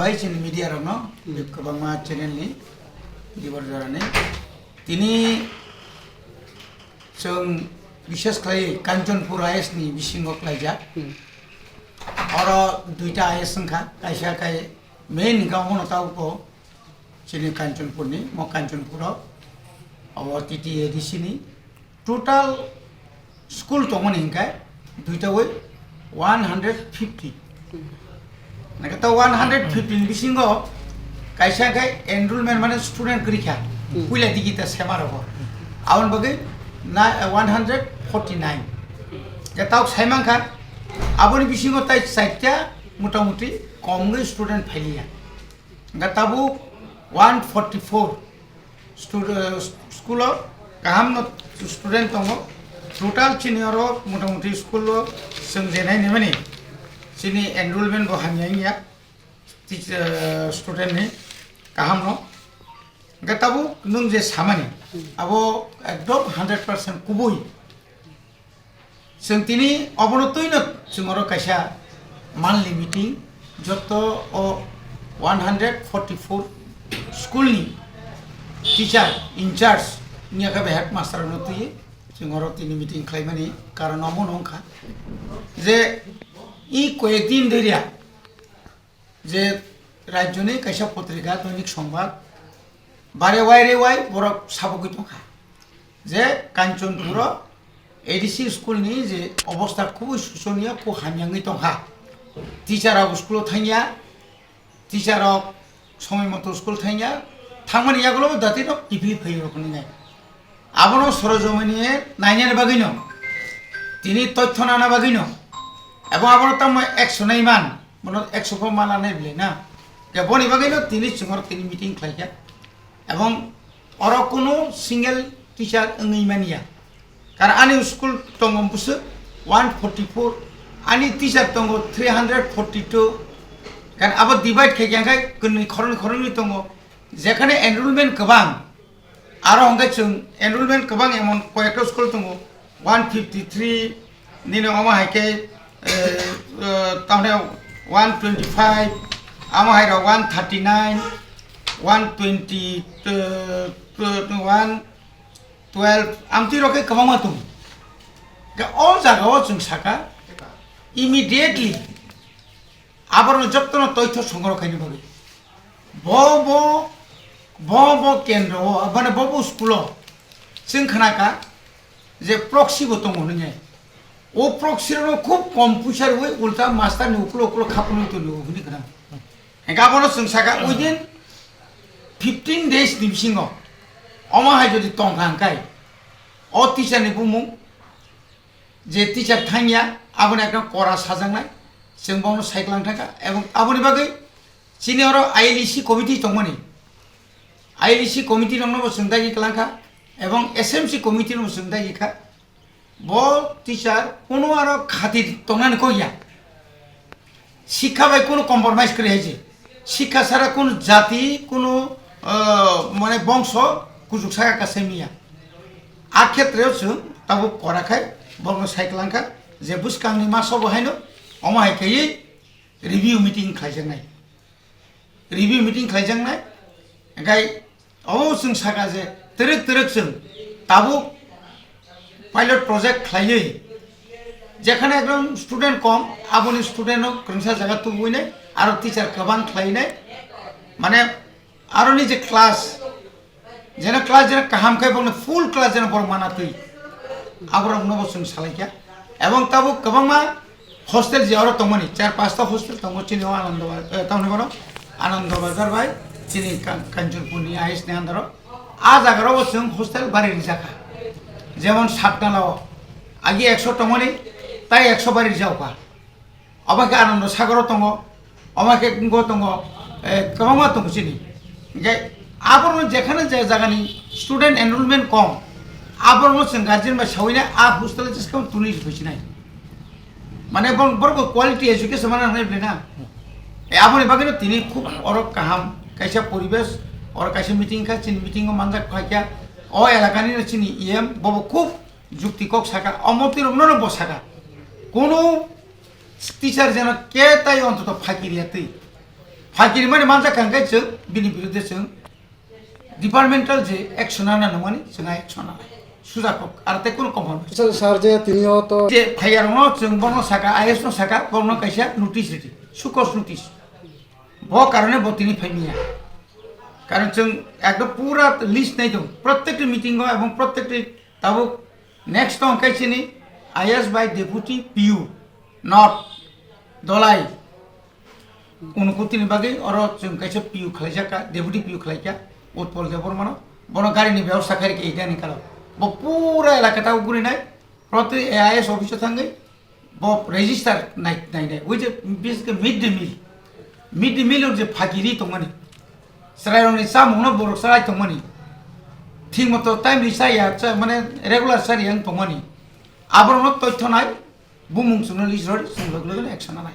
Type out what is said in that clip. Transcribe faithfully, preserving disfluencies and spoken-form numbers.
Bai chini media rokno, hmm, kwbangma channel ni dibor jorani. Tini chwng bishes khlai Kanchanpur I S ni bisingo khlaijak. Hmm. Oro duita I S wngkha, kaisa kai main wngkha omono tabukbo chini Kanchanpur ni, mo Kanchanpur o, abo T T A D C ni. Total school tongmani hinkhe duita wi one hundred fifty. Naka ta one hundred fifty ni bisingo kaisa khe enrollment mane student kwrwi kha. Hmm. Puila digi ta sema rogo. Aboni bagwi na, one hundred forty nine. Khe tabuk sai mankha, aboni bisingo tai chaita motamuti komgwi student phailiya. Hingke tabuk one forty four stud-, eh, school o kaham no student tongo. Total chini oro motamuti school o chwng je nai nimani chini enrollment bo hamya wngya, teach-, eh, student ni kaham no. Hingke tabuk nwng je samani abo ekdom hundred percent kubui. Chwng tini obono twino chwng oro kaisa monthly meeting, joto o one hundred forty four school ni teacher in charge wngya khe bai headmaster no twi chwng oro tini meeting khlaimani karon omono wngkha je i koyek din doriya je rajyoni kaisa potrika Doinik Songbat bare wai re wai borok sabogwi tongkha je Kanchanpuro A D C school ni je obostha khubui susoniya, khub hamya wngwi tongkha. Teacher rok school o thangya, teacher rok somoi moto school thangya, thangmani yagulo dati rok kiphilwi phaiwi rok nai. Abono sorojomini nainani bagwino, tini tothyo nana bagwino, abo abono tamo ekso nai man, bono ekso pho mana nai bwle na. Ke boni bagwino tini chwngno tini meeting khlaikha. Ebong oro kunu single teacher wngwi manya. Karon ani school tongo bwswk one forty four, ani teacher tongo three hundred forty two. Karon abo divide khaikha khe kwnwi khoroknwi khoroknwi tongo. Jekhane enrollment kwbang, aro hwnkhe chwng enrollment kwbang emon koyekta school tongo, one fifty three, nini omo hai khe, eh, eh, tamni one twenty five, amo hai rok one thirty nine, one twenty, eh, one twelve, amtwi rok khe kwbangma tongo. Khe o jaga o chwng sakha, immediately aborokno jotono toitho songrok khaina bagwi. Bo, bo, bo, bo kendro o, mane bo, bo school o chwng khnakha je proxy bo tongo hwnwi. O proxy rokno khub kom puisa rwui ulta master ni ukulo ukulo khapnwi tongo hwnwi khna. Hingkhe abono chwng sakha within fifteen days ni bisingo omo hai jodi tongkha hwnkhe o teacher ni bumung je teacher thangya, aboni ekdom kora sajaknai, chwng bono sai kwlang thangkha, ebong aboni bagwi chini oro I L E C committee tongmani, I L E C committee rokno bo chwng dagi kwlang kha, ebong S M C committee rokno chwng dagi kha, bo teacher kuno aro khatir tongnani kok ya. Sikha bai kunu compromise kwrwi hai se. Sikha sara kunu jati, kunu, ah, mane bongso kuchuk saka kaisa miya. A khetreo chwng tabuk kora khai borokno sai kwlang kha je bwskangni masobo haino omo hai khaiwi review meeting khlaijaknai. Review meeting khlaijaknai. Hingkhai Obo chwng sakha je twrwk twrwk chwng tabuk pilot project khlaiwi, jekhane ekdom student kom, aboni student no kwrwngsa jaga tubui nai, aro teacher kwbang khlai nai, mane aroni je class, jeno class jeno kaham khai bokno full class jeno borok mana twi, aborok no bo chwng salai kha. Ebong tabuk kwbangma hostel je oro tongmani, char pasta hostel tongo chini o Anando Ba-, eh, tamni bono Anando Bazar bai chini Kan-, Kanchanpur ni I S ni under o. A jaga rok bo chwng hostel bari rijak kha. Jemon Satnala o agi ekso tongmani, tai ekso bari rijak kha. Obo khe Anando Sagar o tongo. Omo khe wngwi tongo, eh, kwbangma tongo chini. Hingkhe aborokno jekhane je jagani student enrollment kom, aborokno chwng guardian bai sawina a hostel jeskhe twnwi rwphi sinai. Mane borok, borok bo quality education mana hwnwi bwle na. Eh, aboni bagwino tini khub orok kaham kaisa poribesh, orok kaisa meeting kha, chini meeting o manjak phaikha. O elakani no chini E M bobo khub jukti kok saka, omo twi rokno no bo saka. Kunu teacher jeno ke tai ontoto phaki riya twi. Phakiri mani manjak kha hwnkhe chwng bini biruddhe chwng departmental je action ana nangmani chwng action ana. Suja kok, ar tei kunu compromise. Sir, sir, je tini o to je phaiyarokno chwng bono saka, I A S no saka, bono kaisa notice ridi, show cause notice. Bo karone bo tini phaimiya. Karon chwng ekdom pura list nai tong. Protekti meeting o ebong protekti tabuk next tong kai chini I A S by deputy P U, not Dolai. Unukutini bagwi oro chwng kaisa P U khwlaijak kha, deputy P U khwlaikha, Utpal Debbarmano. Bono garini byabosta khairikha idani kalo. Bo pura elaka tao gurinai, proti I A S office o thangwi bo register nai, nai, nai. Ui je, biske mid day meal. Mid day meal je phakiri tongmani. Chwrairokni chamungno borok chwrai tongmani. Thik moto time ri chaya, cha-, mane regular chari yang tongmani. Aborokno toitho nai, bumung chwngno list rodi, chwng logi logi action nanai.